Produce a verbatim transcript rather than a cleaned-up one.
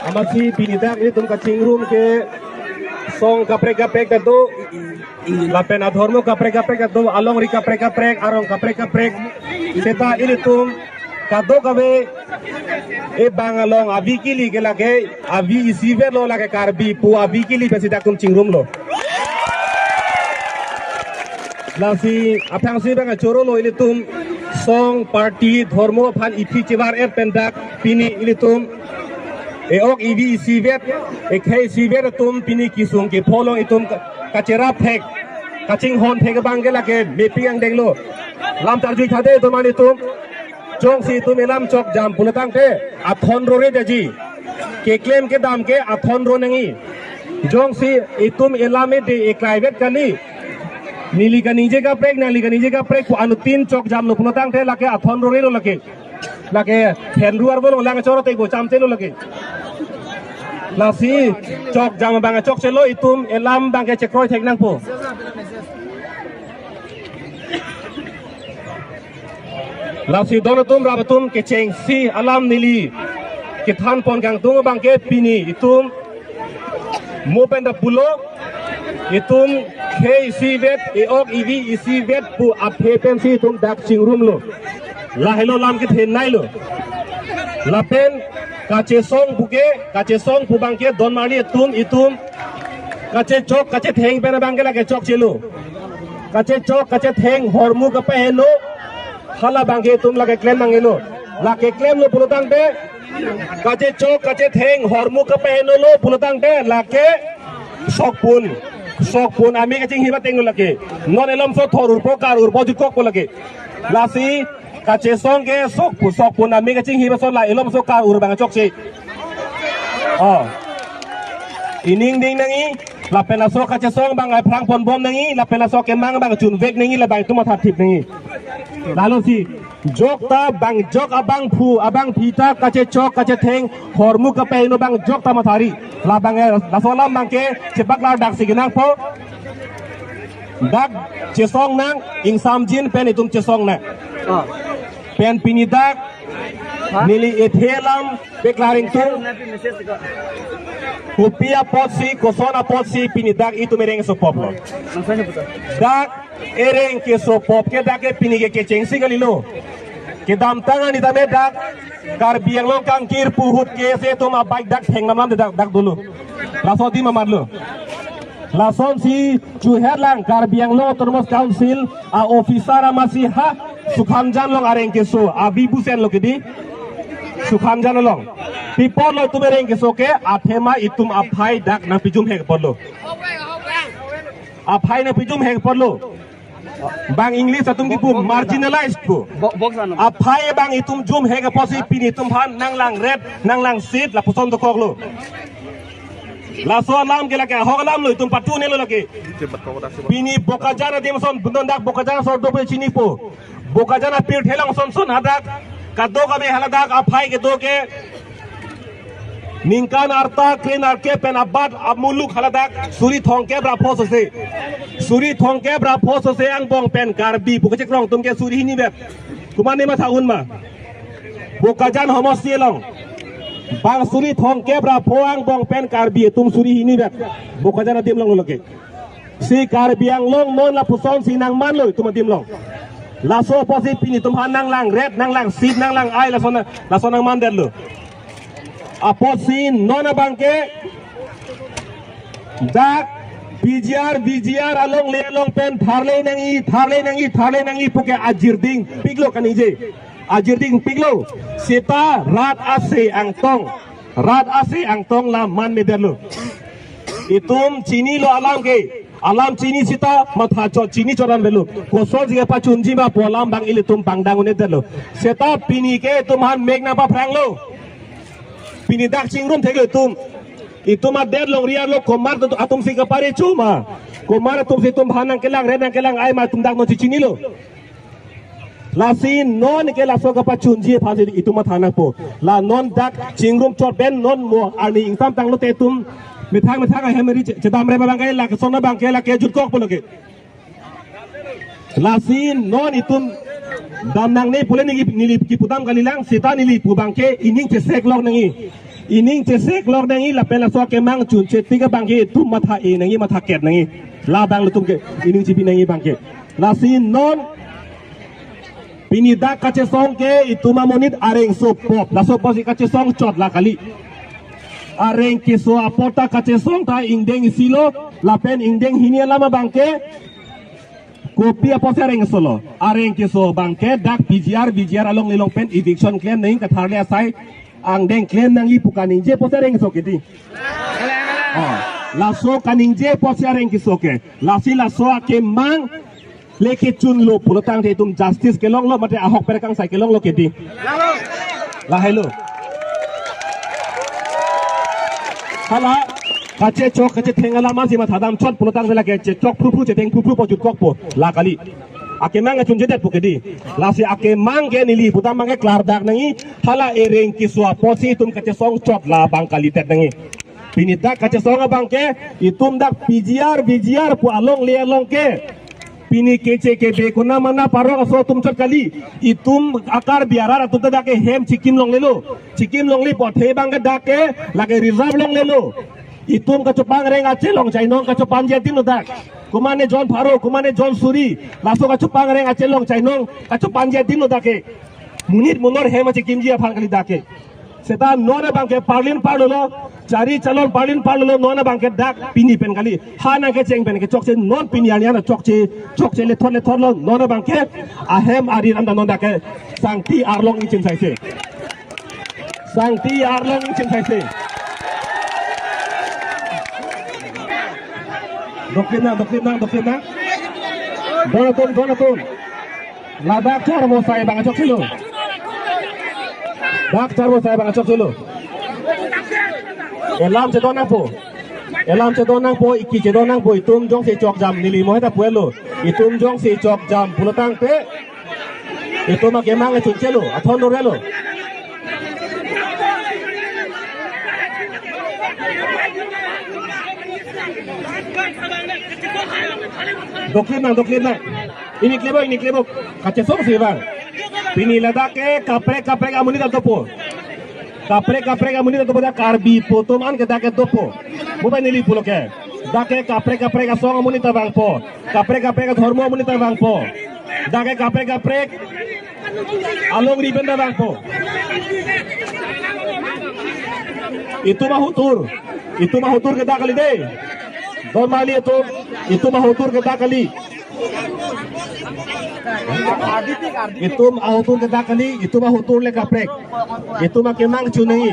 Amatsi pini dak ilitum kachingrum ke song kaprek kaprek ta do, lapen adhormo kaprek kaprek ta do, alongri kaprek kaprek, arong kaprek kaprek. Seta ilitum kadokave e bang along avi kili ke lake avi isivet lo, lake Karbi pu avi kili pensi dak itum chingrumlo. Lasi aphrangsi bang chorolo ilitum song, party, dhormo aphan ithi chivar et pen dak pini ilitum e-ok ivi isivet, ekhei isivet atum pini kesung kepho along itum ka-, kacherap thek, kachinghon thek abang ke lake mepik angdeng lo. Lam tarjui thade itum an itum. Jongsi itum elam chok jam pulo tangte athon rore daji. Keklem kedam ke athon ro nangji. Jongsi itum elam ede eklai vet kali, neli kaningje kaprek, nangli kaningje kaprek pu anuttin chok jamlo pulo tangte lake athon rore lo lake. Lake phen ruar bolong lang choro te bo cham te lo lake. Lasi chok jam abang chokche lo, itum elam abang ke chekroi thek nangpo. Lasi don atum rap atum kechengsi alam neli kethan pon kangtung abang ke pini itum mo pen ta pulo, itum khei isivet, e-ok ivi isivet pu aphe pensi itum dak chingrumlo. Lahelo lam kethenei lo. Lapen kachesong puke, kachesong pu abang ke don marli atum itum kachechok kachetheng pen abang ke lake chokchelo. Kachechok kachetheng hormu kapaheno, hala abang ke itum lake klem nangjilo. Lake klemlo pulo tangte, kachechok kachetheng hormu kapaheno lo pulo tangte lake sokpun, sokpun ame kachinghi bateng lo lake. Non elomso thor urpo, kar urpo, jutkokpo lake. Lasi kachesong ke sokpun, sokpun ame kachinghi bason la elomso kar ur abang chokche. Oh. Ining ding nangji, lapen laso kachesong abang aphrang ponbom nangji, lapen laso kemang abang chunvek nangji, labang itum mathathip nangji. Lalo si, jok ta bang jok abangphu, abangpi ta kachechok kachetheng hormu kapaheno abang jok ta mathari. Labang, eh, laso alam abang ke chepaklar daksi kenangpo. Dak chesong nang, ingsamjin pen itum chesong nang. Oh. Pen pini dak, ha? Neli ethe alam peklar ingtung. Kopi apotsi, koson apotsi, pini dak itum ereng sopoplo. Dak ereng kesopop ke dak ke pini ke kechengsi kalilo. Kedamtang ani tame dak Karbi Anglong kangkir pu ahut ke se itum abike dak theng namnam dak, dak dolo. Laso adim amatlo. Lasonsi chuher lang Karbi Anglong Autonomous Council a-officer amatsi ha Sukhamjan along areng keso, abi busen lo kedi. Sukhamjan along. Pi apotlo itum ereng keso ke, athema itum aphai dak nangpijum hek apotlo. Aphai nangpijum hek apotlo. Bang English atum kipu marginalized pu. Bo-, box ano. Aphai abang itum jum hek apotsi pini itum aphan nanglangret, nanglangsit, lapuson dokoklo. Laso alam ke lake ahok alam lo, itum patunelo lake. Pini Bokajan adim ason, bundon dak Bokajan asor dope chinipo. Bokajan apirthe along son son hadak, kadokave haladak aphai kedo ke ningkan arta kre-nerkep pen abat amuluk haladak suri thomkep ra pho sose. Suri thomkep ra pho sose angbong pen Karbi pu kachekrong atum ke suri hini vet. Komat ne matha un ma? Bokajan homosti along. Bang suri thomkep ra pho angbong pen Karbi atum suri hini vet. Bokajan adim along lo lake. Si Karbi Anglong non lapusonsi nangmanlo itum adim along. Laso apotsi pini itum aphan nanglangret, nanglangsit, nanglang-ai, laso nang, laso nangmandetlo. Apotsi non abang ke dak P G R, V G R alongle along pen tharle nangji, tharle nangji, tharle nangji pu ke ajirding piklo kaningje. Ajirding piklo. Seta rat ase angtong, rat ase angtong la manmedetlo. Itum chinilo alam ke. Alam chini seta matha chot, chini chot an avelo. Kosonsi kepachunji ma pu alam abang ilitum pangdang un-edetlo. Seta pini ke itum aphan mek nangpaphranglo. Pini dak chingrum theklo itum. Itum adet longri arlo komat atumsi kaparecho ma, komat atumsi itum aphan nangkelangret, nangkelang-ai ma itum dak non chichinilo. Lasi non ke laso kapachunji aphansi itum matha nangpo. La non dak chingrum chot pen non mo arni ingsam tanglote itum methang methang ahem ri che-, chedamrep abang ke la keson abang ke lake jutkokpo lake. Lasi non itum dam nangne pule neli, neli kipudam kalilang, seta neli pu abang ke ining cheseklok nangji. Ining chesek lok nangji lapen laso akemang chunche tik abangke itum matha-e nangji, matha ket nangji. Labang itum ke ining chipi nangji abangke. Lasi non pini dak kachesong ke itum amonit areng so pop. Laso pop si kachesong chot la kali. Areng keso apot ta kachesong ta ingdeng isi lo, lapen ingdeng hini alam abangke kopi apotsi areng keso lo. Areng keso abangke dak P G R, V G R along lelong pen eviction klem nangji, katharli asai angdeng klem nangji pu kaningje apotsi areng keso ke dei. Oh, laso kaningje apotsi areng keso ke. Lasi laso akemang le kechun lo pulotangte itum justice kelong lo mate ahok pen kangsai kelong lo ke dei. Lahai lo. Hala kachechok kachetheng alam si mathadam chot pulotangte lake chechok phruphru chetheng phruphru po jutkokpo la kali. Akemang achunchedet po ke dei. Lasi akemang ke neli putang abangke klardak nangji, hala areng keso apotsi itum kachesong chot labang kalidet nangji. Pini dak kachesong abangke itum dak P G R, V G R pu along le along ke. Pini keche kebe konat mana parok aso atum chot kali. Itum a-Karbi arat atum ta dak ke hem chikim longlelo. Chikim longle apot he abangke dak ke lake reserve longlelo. Itum kachopangreng achelong chainong kachopanji adim lo dak. Komane jon pharo, komane jon suri. Laso kachopangreng achelong chainong kachopanji adim lo dak ke. Monit monor hem achikimji aphan kali dak ke. Seta non abangke parlin parlo lo, chari chalon parlin parlo lo, non abangke dak pini pen kali. Ha nangkecheng pen ke chokche non pini arni an chokche, chokche lethot lethot lo, non abangke ahem ari ram ta non dak ke sangti arlong ingchin saise. Sangti arlong ingchin saise. Doklim nang, doklim nang, doklim nang. Don atum, don atum. Ladak charvo sai abang chokchelo. Dak charvo sai abang chokchelo. Elam chedon nangpo. Elam chedon nangpo, iki chedon nangpo, itum jongsi chokjam neli mo heta puelo. Itum jongsi chokjam pulotangte itum akemang chunchelo, athon dorelo. Doklim nang, doklim nang. Ingni klebok, ingni klebok. Kachesong si abang. Pini ladak ke kaprek kaprek amonit ta dopo. Kaprek kaprek amonit ta dopo, dak Karbi pu atum an ke dak ke dopo. Mo pen neli pulo ke. Dak ke kaprek kaprek asong amonit ta vangpo. Kaprek kaprek adhormo amonit ta vangpo. Dak ke kaprek kaprek alongri pen ta vangpo. Itum ahotur. Itum ahotur ke dak kali dei. Don mali itum. Itum ahotur ke dak kali. Itum ahotur ke dak kali. Itum ahotur le kaprek. Itum akemang chun nangji.